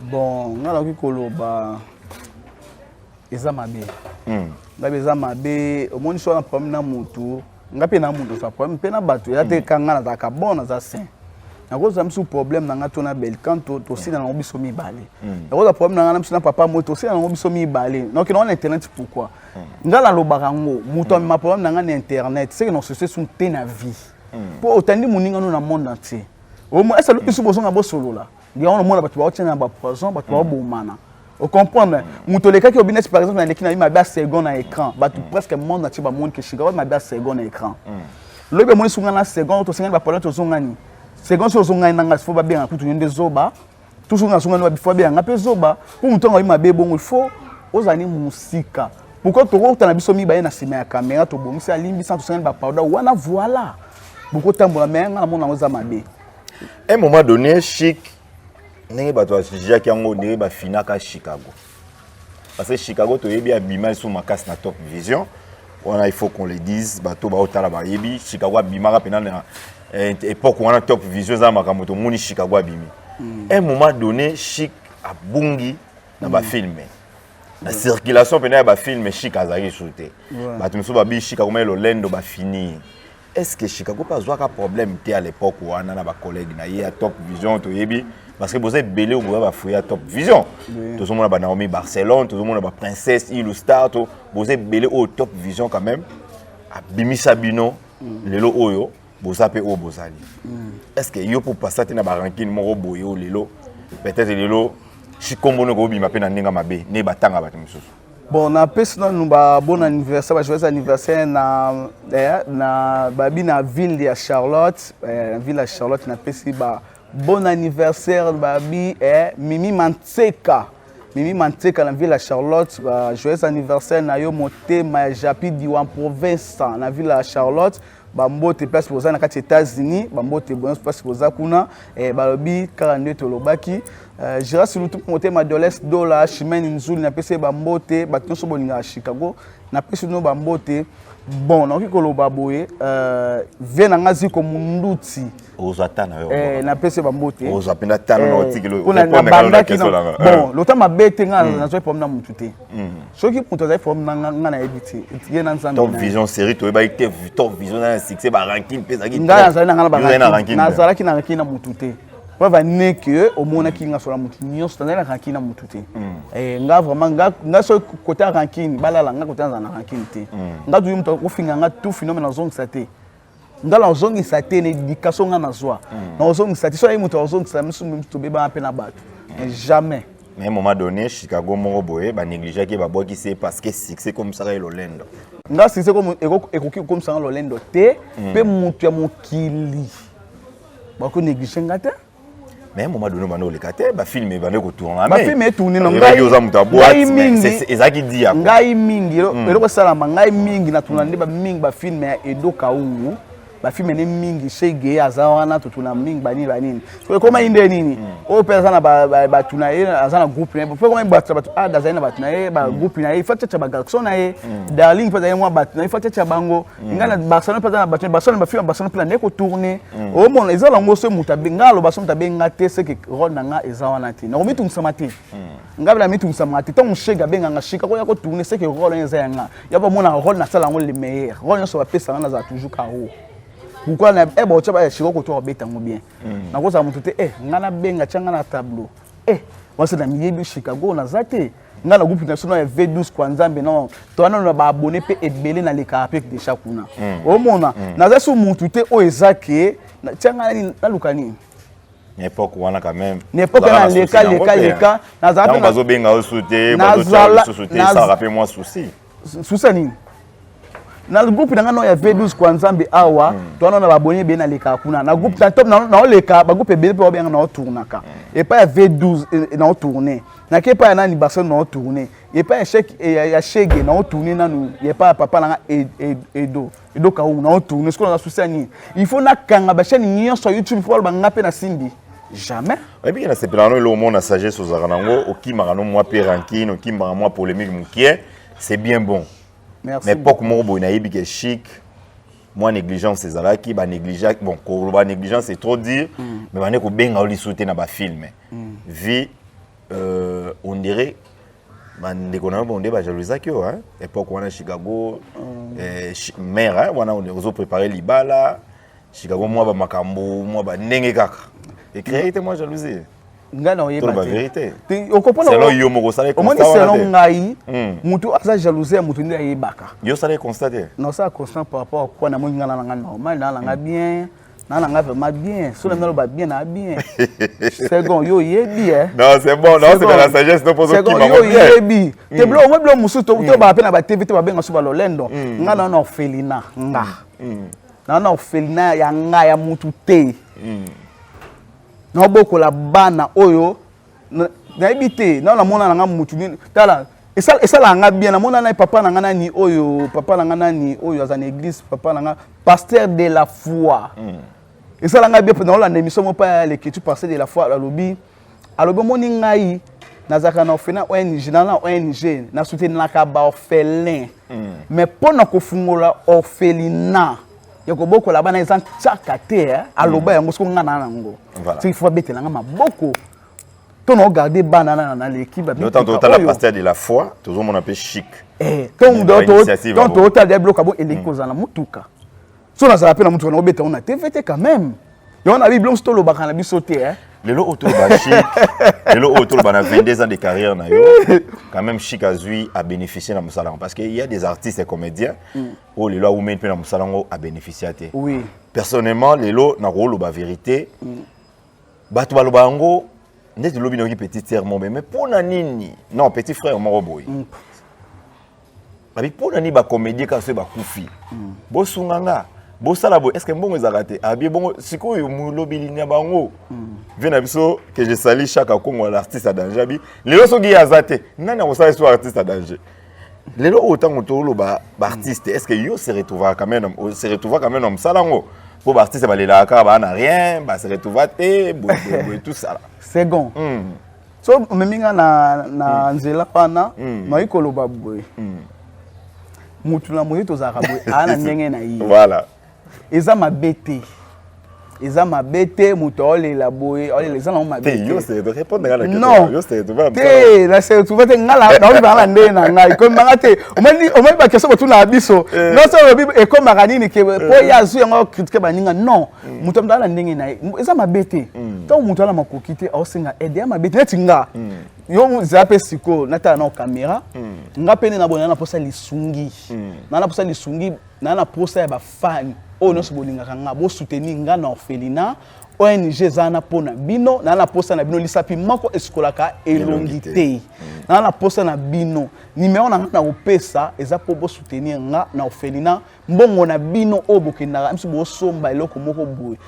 Bon, nga nakoki koloba eza mabe. Nga mpe eza mabe. Omoni, so wana problème na motu, nga mpe na motu ozwa problème mpe na bato, eza te ka nga nazalaka bon, naza saint. Nakozwa misu problème na nga to na Belcanto, tosila nango biso mibale. Nakozwa problème na nga na biso na papa mo, tosila nango biso mibale. Nakokende ngo na internet, pourquoi? Nga nalobaka yango, moto amema problème na nga na internet, seke na société sun te na vie, mpo otandi moninga no na monde entier. Ese biso bozonga bosolola yango, namona bato baotia na bapoison, bato baobomana. Ocomprendre, moto olekaki obi, neti par exemple naleki na ye mabe ya second na écran, bato presque monde entier bamoni ke Chicago mabe ya second na écran. Lobi amoni sunga na second, tosengani baproblème, tozongani second. So ozongani nanga, fo babenga kutu yo nde zoba. Toujours na sungani, fo babenganga mpe zoba, mpo moto yango ayi mabe bongo. Il faut ozala ni mosika. Pourquoi tokokutana biso mibale na nsima ya caméra, tobongisi, alimbisa, tosengani bapardon wana, voilà, bokotambola. Mais nga namona yango eza mabe. Un moment donné, Chic, ndenge bato bajijaki yango, ndenge bafinaka Chicago, parce que Chicago toyebi abima lisusu makasi na Top Vision wana, il faut qu'on le dise, bato baotala bayebi Chicago abimaka mpena na époque wana Top Vision eza makambo. Tomoni Chicago abimi. Un moment donné, Chic abungi na bafilme, na circulation mpena ya bafilme, Chic azalaki lisusu te. Bato mosusu babi Chic akomai lolendo, bafini. Est ce que Chicago mpe azwaka problème te à l'époque wana na bacollègue na ye ya Top Vision? Toyebi, parce que boza ebele oyo boza bafoye ya Top Vision. Tozomona banaomi Barcelone, tozomona baprincesse Ilustar, to boza ebele oyo Top Vision quand même abimisa bino. Lelo oyo boza mpe oyo bozali, est ce que yo mpo pasa te na barancune moko boye oyo lelo, peut-être lelo chikombo noko obima mpe na ndenge mabe nde batanga bato mosusu? Bon, napesi nanu ba bon anniversaire, ba joyeux anniversaire na babi na ville ya Charlotte, na ville ya Charlotte. Napesi ba bon anniversaire babi Mimi Mantseka, Mimi Mantseka na ville ya Charlotte, ba joyeux anniversaire na yo. Motema ya Japi Diwan Province na ville ya Charlotte, bambote place boza na kati ya États-Unis, bambote place boza kuna. Balobi kaka nde tolobaki, Gérard Silutu, motema Doles Dola, Chimene Nzuli, napesi ye bambote. Bato nyonso bolingaka Chicago, napesi bino bambote. Bon, nakoki koloba boye, vie na nga Ziko Munduti. Ozwa ta na yo. Napesi bambote. Ozwa mpenza ta na otikeli. Nabandaki bon lota mabe te, nga nazwaki problème na mutu te. Soki moto azali problème na nga, nga nayebi te, ye na Nzambe. Top Vision série toyebaki te, Top Vision na succès, baranking mpe ezalaki. Ngai nazali na nga na rancune, nazalaki na rancune na mutu te. Preuve ane ke omonaki nga sola mutu nyonso, nazali na rancune na mutu te. Nga vraiment, nga soki côté ya rancune, balala nga côté nazala na rancune te. Nga tuyi moto akofinga nga tout phénomène, nazongisa te. Nga nazongisa te na éducation nga nazwa, nazongisa te. So ayi moto azongisa misu, tobebana mpe na bato, mais jamais. Mais à un moment donné, Chicago moko boye banégligeaki, babwakisi ye parce que succès komisaka ye lolendo. Nga succès ekoki kokomisanga lolendo te. Mpe moto ya mokili bako néglige nga te. Mais à un moment donné, banda oleka te, bafilm ebande kotourner. Bafilm etourne na ngai oza moto ya boîte, ezalaki dia. Ngai mingi eloko esalama, ngai mingi natuna nde bamingi bafilm ya Edo Kaungu, bafilm ne mingi Shege aza wana, totuna mingi banini banini. So ekomai nde nini oyo mpe aza na bato na ye, aza na groupe na ye. Po ekomai bato bato ada azali na bato na ye, bagroupe na ye, ifa tiatia bagarçon na ye. Darling mpe azali mwa bato na ye, ifa tiatia bango. Ngai na Barcelone mpe aza na bato na Barcelone, bafilm ya Barcelone mpe na nde kotourne. Omona eza nango so moto abe ngai aloba, so moto abenga te, seke rôle na nga eza wana te, nakomitungisama te. Ngai bela mitungisamaka te. Ntango Shege abenganga Shika koya kotourne, seke rôle wana eza ya nga. Ya bamona rôle nasala yango le meilleur. Rôle nyonso bapesanga, nazala toujours karo. Pourquoi na e baotya ba Shika kotoka kobeta yango bien? Nakozala motu te. Ngai nabenga tia ngai na tableau, wasi na miyebi Chicago naza te. Ngai na groupe national ya V12 kwa Nzambe, non, towana na baabonné mpe ebele, nalekaka mpe déjà kuna. Omona naza so mutu te oyo eza ke tia ngai nani naluka nini. Na époque wana quand même. Na époque wana leka leka leka. Nazala mpe bazobenga yo su te, bazotia lisusu te, esalaka mpe mwa souci. Souci ya nini? Na groupe na nga no ya V12 kwa Nzambe awa, towana na baabonné ebele, nalekaka kuna na groupe na top, naoleka bagroupe ebele mpe babenga, naotournaka epai ya V12, naotourne nake epai ya nani, Barcelone, naotourne epai ya shek ya Shege, naotourne nanu epai ya papa nanga Edo, Edo Kaungu, naotourne. Sikoyo naza souci ya nini? Il faut nakanga bachaîne nyonso ya YouTube mpo baloba nga mpe nasimbi? Jamais. Oyebi ke nasepelaka no eloko moko na sagesse ozalaka nango, okimaka no mwa mpe rancune, okimaka mwa polémique mokie, c'est bien bon. Merci. Mais époque moko boye nayebi ke Chic mwa négligence ezalaki, banéglige, bon, koloba négligence c'est trop dire, mais bande kobenga yo lisusu te na bafilm. Vie on dirait bandeko na yo bonde bajalousaki yo, hein? Époque wana Chicago, mare, hein? Wana ozoprépare libala, Chicago mwa bamakambo mwa bandenge kaka ecréaki te mwa jalousie. Ngai na oyeba. Toloba vérité. Okomprendre. Selon yo moko osala. Omoni, selon ngai, motu aza jalousie ya motu nde ayebaka. Yo osala constat te? Nasala constat par rapport à quoi? Namoni ngai na nanga normal, na nanga bien, na nanga vraiment bien. So na naloba bien na bien, second yo oyebi, eh. Non, c'est bon, non, c'est dans la sagesse, non, pozo. Second yo oyebi te. Biloko ngo, biloko mosusu tobaka mpe na batv te, babenga so balolendo. Nga na na orphelinat, nga na orphelinat ya nga ya mutu te. Naobokola bana oyo nayebi te. Na namona nanga mutu nini, tala, esalaka nga bien. Namona na papa na nga nani oyo, papa na nga nani oyo aza na église, papa na nga pasteur de la foi. Esalaka nga bien mpe naolanda émission moko ya Leketu, pasteur de la foi. Alobi omoni ngai nazalaka na orphelinat, ONG na ONG nasoutenaka baorphelin, mais mpo na kofungola orphelinat ya kobokola bana eza ntiaka te. Aloba yango soki nga na yango, soki faut babetelanga maboko to na ogarde bana na naleki. Totala pasteur de la foi, tozomona mpe Chic. Ntango tootala biloko abo eleki kozala na motuka, so nazala mpe na motuka, na obeta ngo na TV te quand même. Yango na bible mosu tolobaka na biso te. Lelo oyo toloba Chic, lelo oyo toloba na 22 ans de carrière na yo, quand même Chic azwi abénéficier na mosala yango, parce que il y a des artistes et comédiens oyo lelo awumeli mpe na mosala yango, abénéficia te. Personnellement, lelo nakoloba vérité, bato baloba yango ndeti lobi nayoki petite sœur moko, mais mpo na nini, non, petit frère moko boye babi, mpo na nini bacomédien kaka soki bakufi, bosunga nga, bosala boye, est ce que mbongo ezalaka te? Abie bongo sikoyo molobeli na bango, vie na biso que je sali Chaka Congo, l'artiste à danger, abi lelo soki ye aza te, nani akosala so artiste à danger? Lelo oyo ntango toloba baartiste, est ce que yo se retrouvaka quand même, se retrouva quand même na mosala yango? Mpo baartiste balelaka kaka baa na rien, base retrouva te boye boye, tout ça là. Second, so omemi nga na nzela wana, nayi koloba boye. Motu na moye tozalaka boye, aa na ndenge na ye. Voilà. Eza mabe te. Eza mabe te, moto aolela boye, aolela, eza nango mabe te. Yo se répondre à la question. Non. Yo se retrouve. Te, na se retrouve te, nga na naolibanga na ndenge na ngai. Komanga te. Omoni omoni ba question botuna biso. Non so olobi ekomaka nini ke po ye azwi yango critique baninga. Non. Moto aza na ndenge na ye. Eza mabe te. Ntango moto aza na makoki te, aosenga aide ya mabe te. Neti nga. Yo zala mpe sikoyo natala nao caméra. Nga mpe nde nabona na posa lisungi. Na na posa lisungi, na na posa ya bafani oyo nyonso bolingaka nga, bosoutenir nga na orphelinat. ONG eza wana mpo na bino, na na posa na bino, lisapi moko esukolaka elongi te. Na na posa na bino, numéro na nga na kopesa eza mpo bosoutenir nga na orphelinat. Mbongo na bino oyo bokendaka biso bosomba eloko moko boye,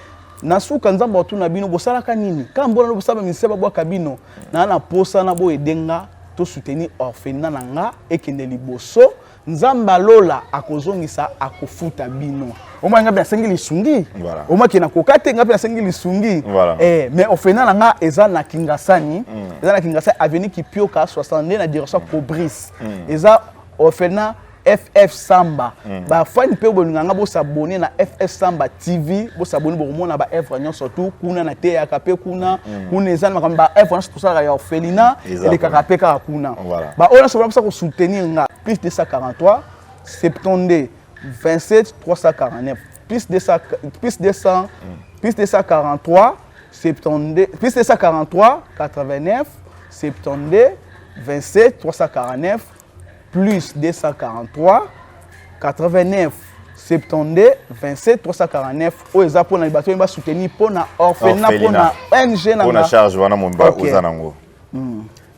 na suka Nzambe atuna bino bosalaka nini? Kaka mbona bosala bamisia babwaka bino. Na na posa na boyede nga tosoutenir orphelinat na nga ekende liboso. Nzambe alola akozongisa, akofuta bino. Omoi nga mpe nasengi lisungi. Omoi ke nakoka te, nga mpe nasengi lisungi. Eh, mais orphelinat na nga eza na Kingasani, eza na Kingasani avenue Kipioka 62 na direction Cobris. Eza orphelinat FF Samba. Bafani mpe bolinga nga bosabone na FF Samba TV, bosabone, bokomona ba œuvre nyonso tu kuna na teyaka mpe kuna. Kuna eza na makambo ba œuvre nyonso tosalaka ya orphelinat, elekaka mpe kaka kuna. Ba oyo nyonso baposa kosoutenir nga, plus 243 72 27 349, plus 200, plus 200, plus 243 72, plus 243 89 72 27 349, plus 243 89 72 27 349. Oyo eza mpona bato oyo basoutenir mpona orphelinat, mpona ONG na mpona charge wana momba oza nango.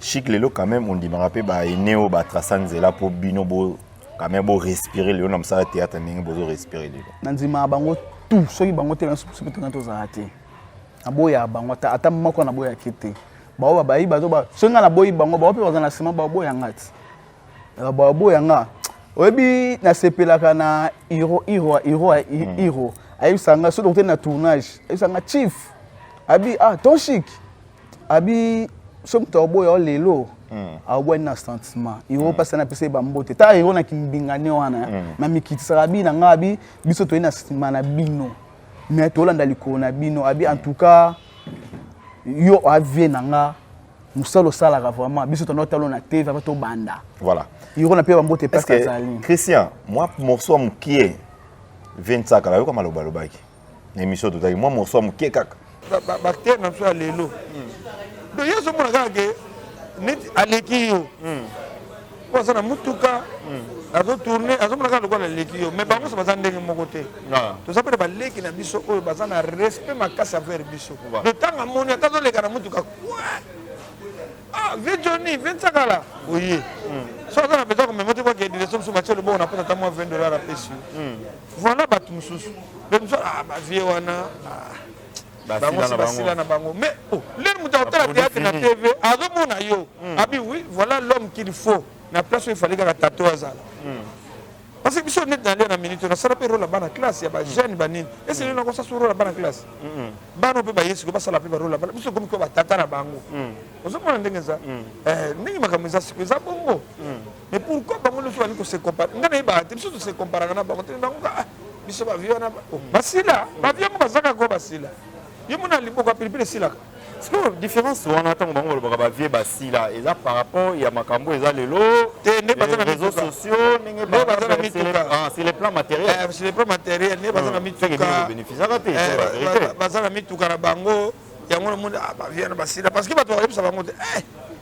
Chic, lelo quand même ondimaka mpe baene oyo batraça nzela mpo bino bo quand même bo respirer lelo na mosala théâtre ndenge bozo respirer lelo? Nandimaka bango tout. Soki bango te, biso mpe tonga tozala te. Naboyaka bango ata moko naboyaki te. Bao babayi bazo ba soki nga naboyi bango, bao mpe baza na nsima, baboya nga ti baboya nga. Oyebi, nasepelaka na hiro hiro hiro hiro. Ayebisaka nga soki tokutani na tournage, ayebisaka nga chief abi ah ton Chic abi soki moto aoboya o lelo, aobwani na sentiment. Hiro mpasi napesa ye bambote. Ta hiro na kimbingane wana na mikitisaka abi na nga abi biso toye na nsima na bino, mais tolanda likolo na bino. Abi en tout cas yo avie na nga, mosala osalaka vraiment, biso tondo talo na TV apa tobanda. Hiro na mpe bambote place azali. Christian, mwa morceau ya mokie, 25 ayoka maloba alobaki na émission totaki, mwa morceau ya mokie kaka. Baacteur na biso ya lelo, donc ye azomona kaka ke neti aleki yo po aza na mutuka, azotourne, azomona kaka lokola aleki yo. Mais bango nyonso baza ndenge moko te. Toza mpe na baleki na biso oyo baza na respect makasi envers biso. Donc ntango amoni ata azoleka na mutuka, ah, vieux Johnny, vieux Nsakala oye, so aza na besoin komema te kwake direction mosusu, batie loboko na posa ata mwa 20 $ apesi yo. Voilà, bato mosusu mais mosusu, ah, bavieux wana, bango si basila na bango. Mais oh, lere moto akotala théâtre na TV, azomona yo abi oui, voilà l'homme qu'il faut na place oyo efali kaka tato azala. Parce que biso neti nalia na minute, nasala mpe rôle ya bana classe ya bajeune banini esili nakosala so rôle ya bana classe, bana mpe baye sikoyo basala mpe barôle ya bana. Biso komi ko batata na bango, ozomona ndenge eza, ndenge makambo eza sikoyo eza bongo. Mais pourquoi bango nyonso balingi kose comparer? Nga nayebaka te. Biso tose comparaka na bango te. Bango biso bavieux wana basila, bavieux yango bazaka ko basila. Yo mona liboko ya pilipili esilaka. Sikoyo différence wana, ntango bango balobaka bavieux basila, eza par rapport ya makambo eza lelo? Te, nde baza na réseaux sociaux, ndenge baza na mituka. Sur le plan matériel. Sur le plan matériel, nde baza na mituka. Bénéficiaka te. Baza na mituka na bango yango, namoni bavieux na basila parce que bato bayebisa bango te.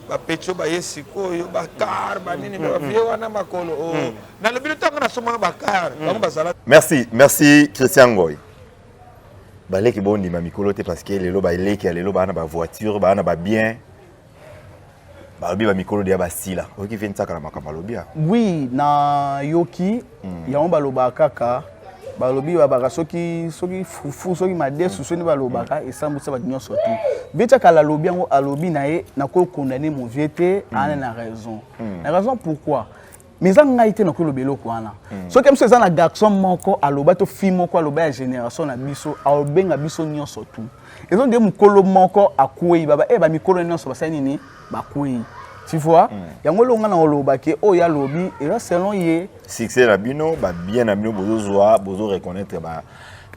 Bapetio baye sikoyo, bacar banini, bavieux wana makolo nalobi ntango nasomaka bacar, bango bazala. Merci, merci Christian Ngoy. Baleki bondima mikolo te, parce que lelo baleki ya lelo baa na bavoiture, baa na babien. Balobi bamikolo deya basila. Oyoki vieux Nsaka na makambo alobi ya? Oui, nayoki yango. Balobaka kaka, balobi babaka soki fufu, soki madesu, soki balobaka esambwisa bato nyonso te. Vieux Tiakala alobi yango, alobi na ye nakokondane mon vieux te, ana na raison, na raison. Pourquoi? Mais eza ngai te nakoloba eloko wana. Soki biso eza na garçon moko aloba to fille moko aloba ya génération na biso, aobenga biso nyonso tu. Eza nde mokolo moko akwei, baba e bamikolo nyonso basali nini, bakwei. Tu vois? Yango elonga na oloba ke oyo alobi eza selon ye. Succès na bino, ba bien na bino bozozwa, bozo reconnaître ba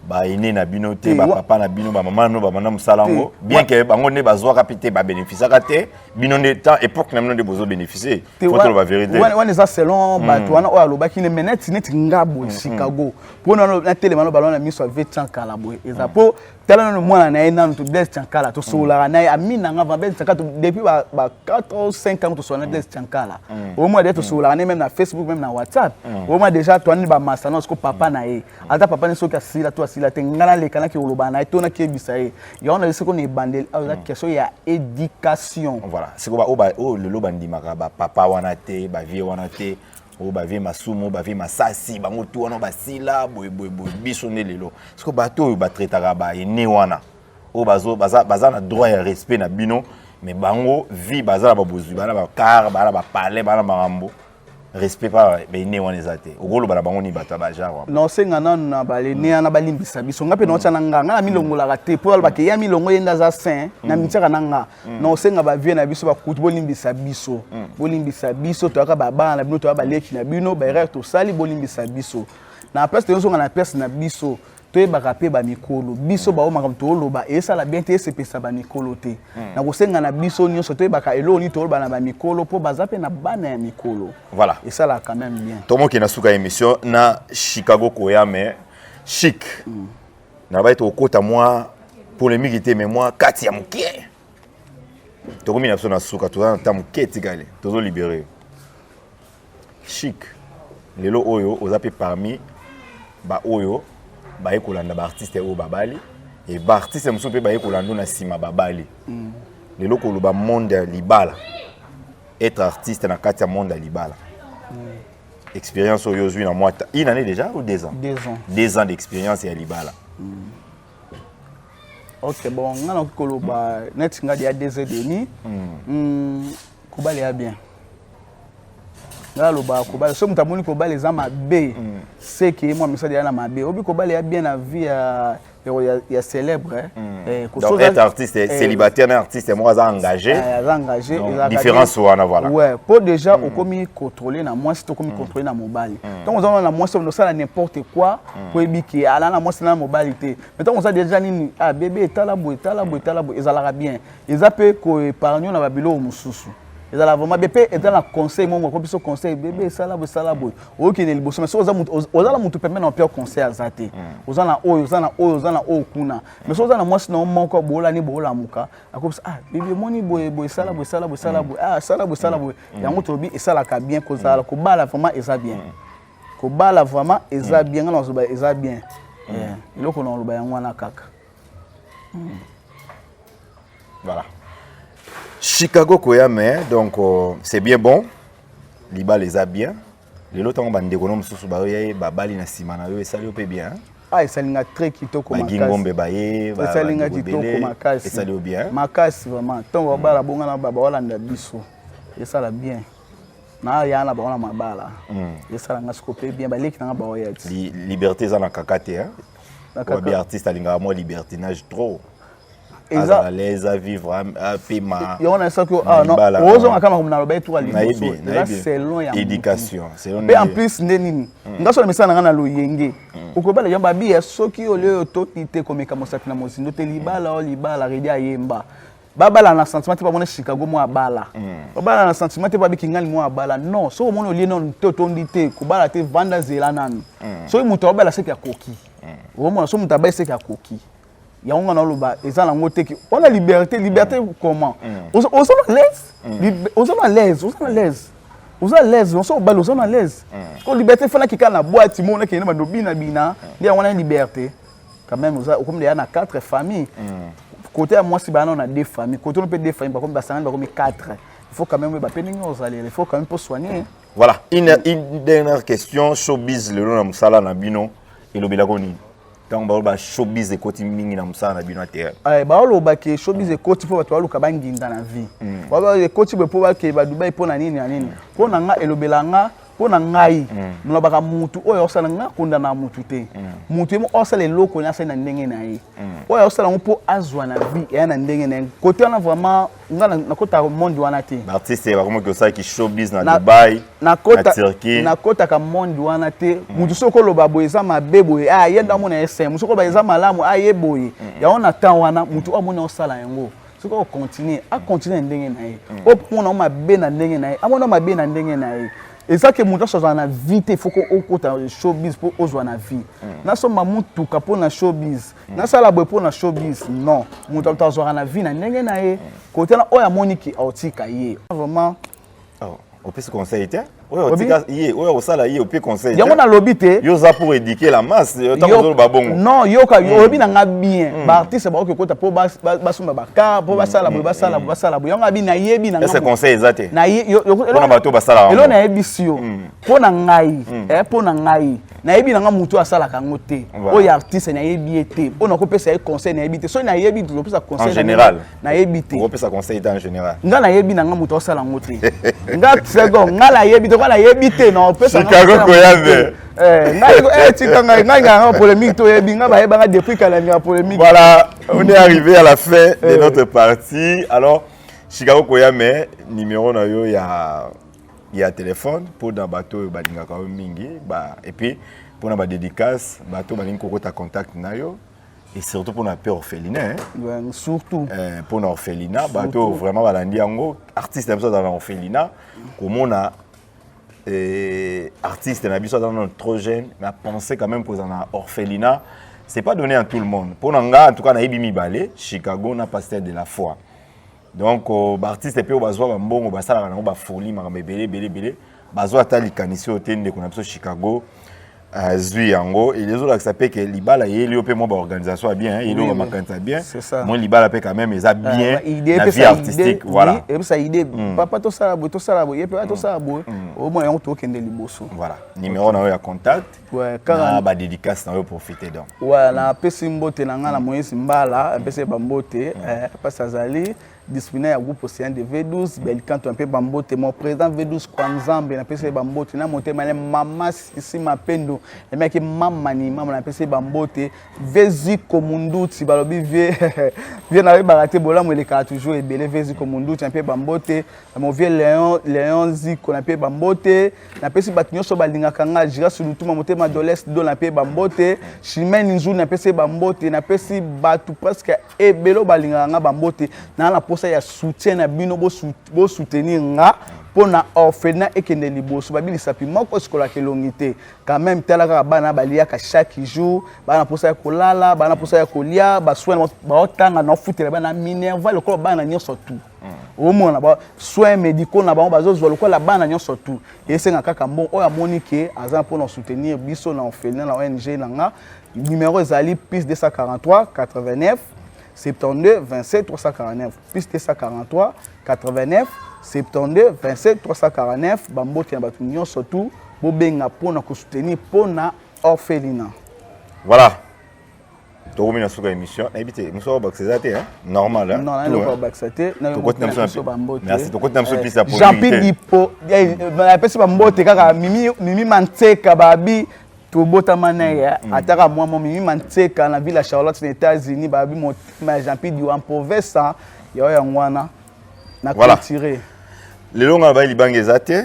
baene na bino te, bapapa na bino, bamama na bino babanda mosala yango, bien ke bango nde bazwaka mpe te, babénéficiaka te. Bino nde temps époque na bino nde bozobénéficie, faut toloba vérité. Wana eza selon bato wana oyo alobaki ne, mais neti nga boye, Chicago, mpo natelema no balona na miso ya ve Tiankala boye, eza mpo tala nano mwana na ye nanu to Blaise Tiankala, tosololaka na ye, ami na nga Blaise Tiankala depuis ba 4 ou 5 ans. Tosolola na Blaise Tiankala omoi déjà, tosololaka na ye même na Facebook, même na WhatsApp. Omoi déjà toani bamasa na siko papa na ye, ata papa ne soki asila to asila te, ngai naleka naki koloba na ye to nakiyebisa ye yango. Na siko na ebandeli awa, eza question ya éducation. Voilà, siko oyo lelo bandimaka bapapa wana te, bavie wana te, oyo bavie Masumu, bavie Masasi, bango tu wana basila boye boye boye. Biso nde lelo siko bato oyo batraitaka baene wana, oyo baza na droit ya respect na bino, mais bango vie baza na babozwi, baza na bacar, baza na bapalais, baza na makambo, respect pa baene wana eza te. Okoloba na bango nini, bato ya bagenre wana? Naosenga nanu na balene wana balimbisa biso. Nga mpe naotya na nga, na milongolaka te mpo alobaka ya milongo, ye nde aza saint na mitiaka na nga. Naosenga bavie na biso bakutu, bolimbisa biso, bolimbisa biso. Toyaka babana na bino, toya baleki na bino, baerreur tosali, bolimbisa biso. Na place tozonga na place na biso, toyebaka mpe bamikolo biso bao makambo tooloba esala bien te, esepesa bamikolo te. Na kosenga na biso nyonso, toyebaka eloko nini tooloba na bamikolo, mpo baza mpe na bana ya mikolo. Voilà. Esalaka quand même bien. Tomoki na suka émission na Chicago Koyame Chic. Na bai tokota mwa polémique te, mais mwa kati ya moke. Tokomi na biso na suka, toza na ta moke etikali, tozolibere Chic. Lelo oyo oza mpe parmi baoyo baye kolanda baartiste oyo babali, e baartiste mosusu mpe baye kolanda na nsima babali. Lelo koloba monde ya libala, être artiste na kati ya monde ya libala, expérience oyo ozwi na mwa une année déjà ou 2 ans? 2 ans. 2 ans d'expérience ya libala. Ok, bon, nga nakoki koloba neti nga deya 2 ans et demi. Kobala ya bien, nga alobaka kobala, soki moto amoni kobala eza mabe, seke ye mwa misala ya na mabe. Obi kobala ya bien na vie ya célèbre. Donc être artiste célibataire na artiste moko aza engagé. Aza engagé. Différence wana, voilà. Ouais, po déjà okomi contrôler na mwasi to okomi contrôler na mobali. Ntango oza na mwasi, osala n'importe quoi, po yebi ala na mwasi na mobali te. Mais ntango oza déjà nini, ah bébé, etala boye, etala boye, etala boye, ezalaka bien, eza mpe koépargne na babiloko mosusu, ezala vraiment bien. Mpe eza na conseil moko moko biso conseil, bébé, esala boye, esala boye, okende liboso. Mais soki oza na motu pembeni na opia conseil aza te, oza na oyo, oza na oyo, oza na oyo kuna, mais soki oza na mwasi na yo moko, boolani boolamuka, akobisa: ah bébé, omoni boye boye, esala boye, esala boye, esala boye, ah esala boye, esala boye. Yango tolobi esalaka bien kozala kobala, vraiment eza bien kobala, vraiment eza bien. Nga na kozoloba eza bien, eloko na koloba yango wana kaka. Voilà. Chicago Koyame, donc c'est bien bon. Libala eza bien. Lelo ntango bandeko no mosusu bayoya ye babali na nsima na yo, esali yo mpe bien? Ah, esalinga très kitoko. Makasi Ngombe baye. Esalinga kitoko makasi. Esali yo bien. Makasi vraiment. Ntongo babala bonga na baolanda biso, esala bien na ya na bango na mabala, esalanga siko mpe bien, baleki nanga baoya ti. Liberté eza na kaka te. Wabi artiste alingaka mwa libertinage trop, azala l'aise à vivre, apema. Yango na soki ozonga kaka makambo naloba etuka liboso, eza selon ya éducation. Mpe en plus nde nini, nga so na misala na nga na loyenge okobala yango babiya, soki olie oyo toti te, komeka mosapi na mozindo te. Libala o libala redi ayemba, babala na sentiment te. Bamona Chicago mwa abala, babala na sentiment te, babiki ngali mwa abala. Non, soki omoni olie nano te, otondi te, kobala te, vanda, zela nanu. Soki moto abala, seki akoki. Omona soki moto abali, seki akoki. Yango nga naloba eza nango te ke wana liberté. Liberté comment? Oza na l'aise, oza na l'aise, oza na l'aise, oza l'aise. So obali, oza na l'aise. Ko liberté efanaki kaka na boîte mo nakende na bando binabina nde yango wana liberté? Quand même oza okomi deya na quatre familles. Côté ya mwasi bana na deux familles, côté no mpe deux familles, bakomi basangani, bakomi quatre. Il faut quand même oyeba mpe ndenge ozalela, il faut quand même mpo soigner. Voilà, une dernière question. Showbiz lelo na mosala na bino elobelako nini, ntango baloba showbiz ekoti mingi na mosala na bino ya terrain? Baoloba ke showbiz ekoti mpo bato baluka banginda na vie. Ekoti boye mpo bakee badubai, mpo na nini na nini. Mpo na nga elobela nga. Mpo na ngai, nalobaka mutu oyo aosala, ngai akondana mutu te. Mutu ye moko aosala eloko na asali na ndenge na ye. Oyo aosala yango mpo azwa na vie eya na ndenge na ye. Kote wana vraiment ngai nakotaka monde wana te. Baartiste bakomaki osalaki showbiz na Dubai, na Turquie. Nakotaka monde wana te. Mutu soki oloba boye eza mabe boye, ah, ye nde amona ye saint. Mutu soki oloba eza malamu, ah, ye boye. Yango na temps wana mutu oyo amoni osala yango, soki okontinue, akontinue na ndenge na ye. Oyo mpo mona mabe na ndenge na ye, amona mabe na ndenge na ye. Eza ke moto nyonso azala na vie te. Faut okota showbiz mpo ozwa na vie, nasomba mutuka mpo na showbiz, nasala boye mpo na showbiz. Non, moto moto azwaka na vie na ndenge na ye. Kote na oyo amoniki aotika ye vraiment. Oh, opesi conseil te. Oyo otika ye, oyo osala ye, ope conseil. Yango nalobi te. Yo oza pour éduquer la masse, ntango ozoloba bongo. Non, yoka, olobi na nga bien. Baartiste bakoki kokota mpo basomba bacar, mpo basala boye, basala boye, basala boye. Yango abi nayebi na nga conseil eza te mpona bato basalaka. Elo nayebisi yo, mpo na ngai, mpo na ngai nayebi na nga motu asalaka yango te. Oyo artiste nayebi ye te, oyo nakopesa ye conseil nayebi te. Soki nayebi, tokopesa conseil. En général. Nayebi te. Okopesa conseil te en général. Nga nayebi na nga moto asala yango te. Nga second, nga nayebi te, nga nayebi te na opesa. Chicago Koyambe. Ngai tika ngai, ngai nganga polémique to yebi nga, bayebanga depuis kala nga polémique. Voilà, on est arrivé à la fin de notre partie. Alors Chicago Koyambe, numéro na yo ya téléphone mpo na bato oyo balingaka yo mingi ba, et puis mpona badédicace, bato balingi kokota contact na yo, et surtout mpona mpe orphelinat, hein? Ouais, surtout. Mpona orphelinat, bato vraiment balandi yango, artiste na biso azala na orphelinat. Komona artiste na biso aza nano trop jeune, mais apenser quand même kozala na orphelinat, c'est pas donné à tout le monde. Mpona nga en tout cas nayebi mibale, Chicago na pasteur de la foi. Donc baartiste mpe oyo bazwa bambongo, basalaka nango bafolie, makambo ebele ebele ebele, bazwa ata likanisi oyo te. Ndeko na biso Chicago azwi yango. Ezolakisa mpe ke libala eyeli yo mpe mwa baorganisation ya bien, eyeli yo bamakanisi ya bien. Mwa libala mpe quand même eza bien na vie artistique, voilà. Ebisa idée, papa tosala boye, tosala boye, ye mpe tosala boye, omona yango tokende liboso. Voilà, numéro na yo ya contact na badédicace na yo, profite donc. Ouais, napesi mbote na ngai na Moïse Mbala, apesi ye bambote mpasi azali disciplinaire ya groupe Océan de V12 Belcanto mpe bambote mon président V12 kwa Nzambe. Napesi ye bambote na motema ne mama Sisi Mapendo emeki mama ni mama, napesi ye bambote. Veziko Munduti, balobi vie vie nayebaka te, bolamu elekaka toujours ebele. Veziko Munduti mpe bambote. Mon vieux Léon, Léon Ziko na mpe bambote. Napesi bato nyonso balingaka nga, Jiras Lutuma, motema Doles Do, na mpe bambote. Chimene Nzulu, napesi ye bambote. Napesi bato presque ebele oyo balingaka nga bambote. Naa na posa ya soutien na bino, bosoutenir nga mpo na orphelinat ekende liboso. Babilisapi moko esikolaka elongi te quand même. Tala kaka bana baliaka chaque jour, bana mposa ya kolala, bana mposa ya kolia, basoin baotanga, naofutela bana minerval lokola bana nyonso tu. Omona ba soins médicaux na bango bazozwa lokola bana nyonso tu. Esenga kaka mbongo. Oyo amoni ke aza mpona soutenir biso na orphelinat na ONG na nga, numéro ezali plus 243 89 72 27 349, plus 243 89 72 27 349. Bambote na bato nyonso tu, bobenga mpona kosoutenir mpona orphelinat. Voilà, tokomi na suka émission. Nayebi te mosu bakisa eza te normal. Bakisa te. Merci, tokoti na biso piste ya Jean-Pi Dipo, napesi bambote kaka Mimi, Mimi Mantseka, babi tobotama na ye ataka mwa mo Mimi Mantseka na ville ya Charlotte na États-Unis, babi motema ya Jean-Pi Dipo en province yao yango wana na clôturé. Lelo nga bayi libanga eza te.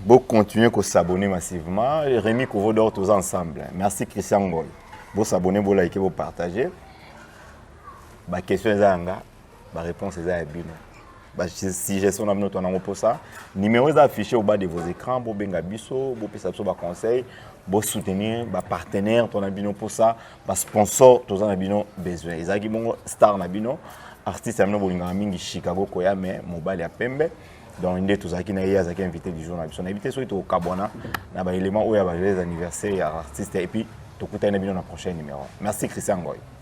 Bocontinue kos'abonner massivement. Rémi Kovodor, toza ensemble. Merci Christian Ngol. Bos'abonner, bolike, bopartage. Baquestion eza yanga, baréponse eza ya bino, basuggestion na bino to nango mposa. Numéro eza affiché au bas de vos écrans, bobenga biso, bopesa biso baconseil, bosoutenir bapartenaire to na bino mposa, basponsor toza na bino besoin. Ezalaki bongo star na bino, artiste ya bino bolingaka mingi, Chicago Koyame, mobali ya pembe. Donc nde tozalaki na ye, azalaki invité du jour na biso. Nayebi te soki tokokabwana na baélément oyo ya bajoyeux anniversaire ya artiste, et puis tokutani na bino na prochain numéro. Merci Christian Ngoy.